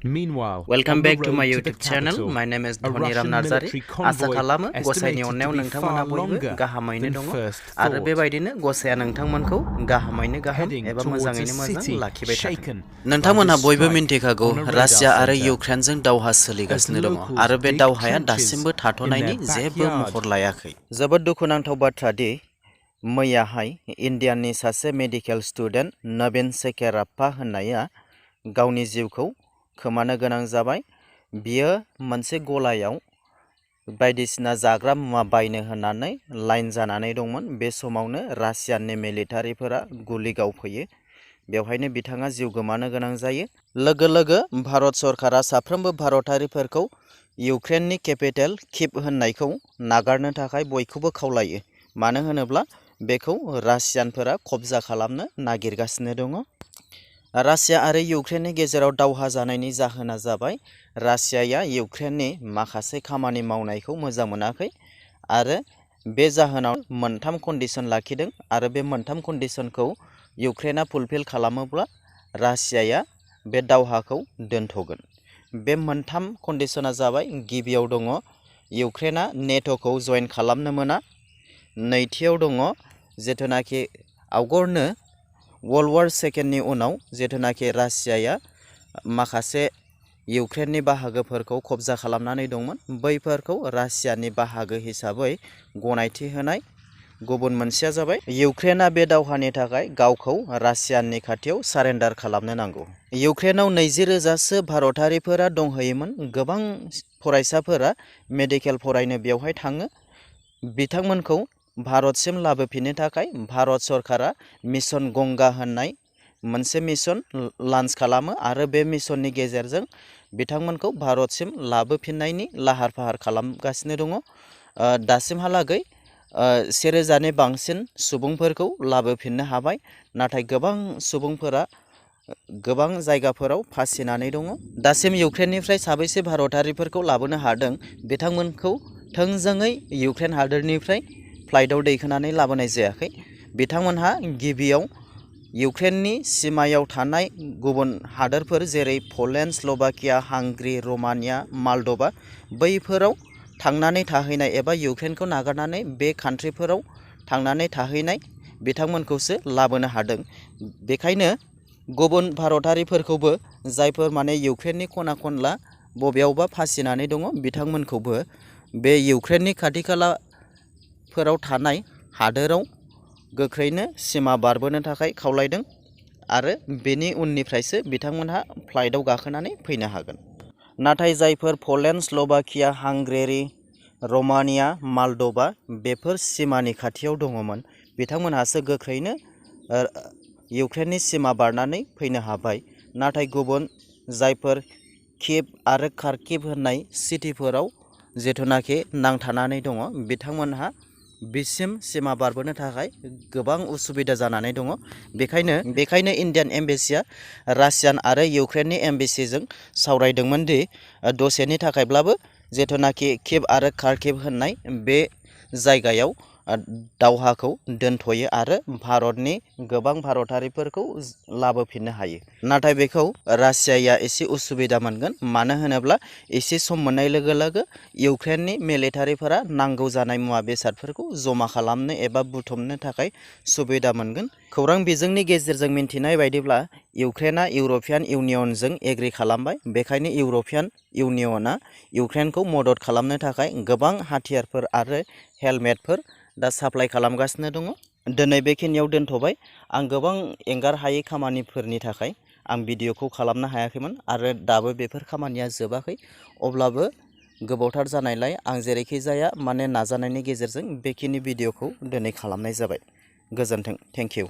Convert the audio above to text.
Meanwhile, Welcome on the back to my road to the YouTube channel. capital, My name is a Dhoniram Russian Narzari. military Asha convoy खालामो गसाइनि estimated to अननायाव be नोंथांमोना far बयबो longer गाहामैनो than दङ first आरो thought. बेबायदिनो गसाया नोंथांमोनखौ गाहामैनो गाहाम Heading एबा towards a मोजाङैनो मोजां city लाखिबाय थाथों। shaken by नोंथांमोनहा this बयबो strike मिन्थिखागौ on a radar रासिया आरो center. इउक्रेनजों दावहा As सोलिगासिनो दङ locals आरो बे dig दावहाया trenches दासिमबो in थाथ'नायनि their जेबो backyard. महर लायाखै। जोबोद दुखुनांथाव बाथ्रा दि मैयाहाय इन्डियानि सासे मेडिकेल स्टुडेन्ट नवीन सेकेराप्पा होननाया गावनि जिउखौ खोमानो गोनां जाबाय। बियो मोनसे गलायाव बायदिसिना जाग्रा मुवा बायनो होननानै लाइन जानानै दंमोन। बे समावनो रासियाननि मिलिटारिफोरा गुलि गावफैयो। बेवहायनो बिथाङा जिउ गोमानो गोनां जायो। लोगो लोगो भारत सरकारा साफ्रोमबो भारतारिफोरखौ इउक्रेननि केपिटेल किभ होननायखौ नागारनो थाखाय बयखौबो खावलायो। मानो होनोब्ला बेखौ रासियानफोरा कब्जा खालामनो नागिरगासिनो दङ। रासिया आरो इउक्रेननि गेजेराव दावहा जानायनि जाहोना जाबाय रासियाया इउक्रेननि माखासे खामानि मावनायखौ मोजां मोनाखै आरो बे जाहोनाव मोनथाम कन्डिशन लाखिदों आरो बे मोनथाम कन्डिशनखौ इउक्रेना फुलफिल खालामोब्ला रासियाया बे दावहाखौ दोनथ'गोन। बे मोनथाम कन्डिशना जाबाय, गिबियाव दङ इउक्रेना नेट'खौ जइन खालामनो मोना। नैथियाव दङ जिथुनाखि आवगरनो वर्ल्ड वार सेकेन्डनि उनाव जिथुनाखि रासियाया माखासे इउक्रेननि बाहागोफोरखौ कब्जा खालामनानै दंमोन, बैफोरखौ रासियानि बाहागो हिसाबै गनायथि होनाय। गुबुन मोनसेया जाबाय इउक्रेना बे दावहानि थाखाय गावखौ रासियानि खाथियाव सारेन्डार खालामनो नांगौ। इउक्रेनाव 20,000सो भारतारिफोरा दंहैयोमोन। गोबां फरायसाफोरा मेडिकेल फरायनो बेवहाय थाङो। बिथांमोनखौ भारतसिम लाबोफिननो थाखाय भारत सरकारा मिशन गंगा होननाय मोनसे मिशन लन्च खालामो आरो बे मिशननि गेजेरजों बिथांमोनखौ भारतसिम लाबोफिननायनि लाहार फाहार खालामगासिनो दङ। दासिमहालागै 1,000नि बांसिन सुबुंफोरखौ लाबोफिननो हाबाय, नाथाय गोबां सुबुंफोरा गोबां जायगाफोराव फासिनानै दङ। दासिम इउक्रेननिफ्राय साबैसे भारतारिफोरखौ लाबोनो हादों, बिथांमोनखौ थोंजोङै इउक्रेन हादोरनिफ्राय फ्लाइटआव दैखोनानै लाबोनाय जायाखै। बिथांमोनहा गिबियाव इउक्रेननि सिमायाव थानाय गुबुन हादोरफोर जेरै पलेन्ड, स्ल'भाकिया, हांगारी, रमानिया, मालद'भा बैफोराव थांनानै थाहैनाय एबा इउक्रेनखौ नागारनानै बे कान्ट्रिफोराव थांनानै थाहैनाय बिथांमोनखौसो लाबोनो हादों। बेखायनो गुबुन भारतारिफोरखौबो जायफोर माने इउक्रेननि खना खनला बबेयावबा फासिनानै दङ, बिथांमोनखौबो बे इउक्रेननि खाथि खालाफोराव थानाय हादोराव गोख्रैनो सिमा बारबोनो थाखाय खावलायदों आरो बेनि उननिफ्रायसो बिथांमोनहा फ्लाइटआव गाखोनानै फैनो हागोन। नाथाय जायफोर पलेन्ड, स्ल'भाकिया, हांगारी, रमानिया, मालद'भा बेफोर सिमानि खाथियाव दङमोन, बिथांमोनहासो गोख्रैनो इउक्रेननि सिमा बारनानै फैनो हाबाय। नाथाय गुबुन जायफोर किभ आरो खार्किभ होननाय सिटिफोराव जिथुनाखि नांथानानै दङ, बिथांमोनहा बिसिम सिमा बारबोनो थाखाय गोबां उसुबिदा जानानै दङ। बेखायनो इन्डियान एम्बेसिया रासियान आरो इउक्रेननि एम्बेसिजों सावरायदोंमोन दि दसेनि थाखायब्लाबो जिथुनाखि किभ आरो खार्किभ होननाय बे जायगायाव दावहाखौ दोनथ'यो आरो भारतनि गोबां भारतारिफोरखौ लाबोफिननो हायो। नाथाय बेखौ रासियाया एसे उसुबिदा मोनगोन। मानो होनोब्ला एसे सम मोननाय लोगो लोगो इउक्रेननि मिलिटारिफोरा नांगौ जानाय मुवा बेसादफोरखौ जमा खालामनो एबा बुथुमनो थाखाय सुबिदा मोनगोन। खौरां बिजोंनि गेजेरजों मिन्थिनाय बायदिब्ला इउक्रेना इउर'पियान इउनियनजों एग्रि खालामबाय। बेखायनो इउर'पियान इउनियना इउक्रेनखौ मदद खालामनो थाखाय गोबां हाथियारफोर आरो हेलमेटफोर दा साप्लाय खालामगासिनो दङ। दिनै बेखिनियाव दोनथ'बाय। आं गोबां एंगार हायै खामानिफोरनि थाखाय आं भिडिअखौ खालामनो हायाखैमोन आरो दाबो बेफोर खामानिया जोबाखै। अब्लाबो गोबावथार जानायलाय आं जेरैखि जाया नाजानायनि गेजेरजों बेखिनि भिडिअखौ दिनै खालामनाय जाबाय। गोजोन्थों। Thank you.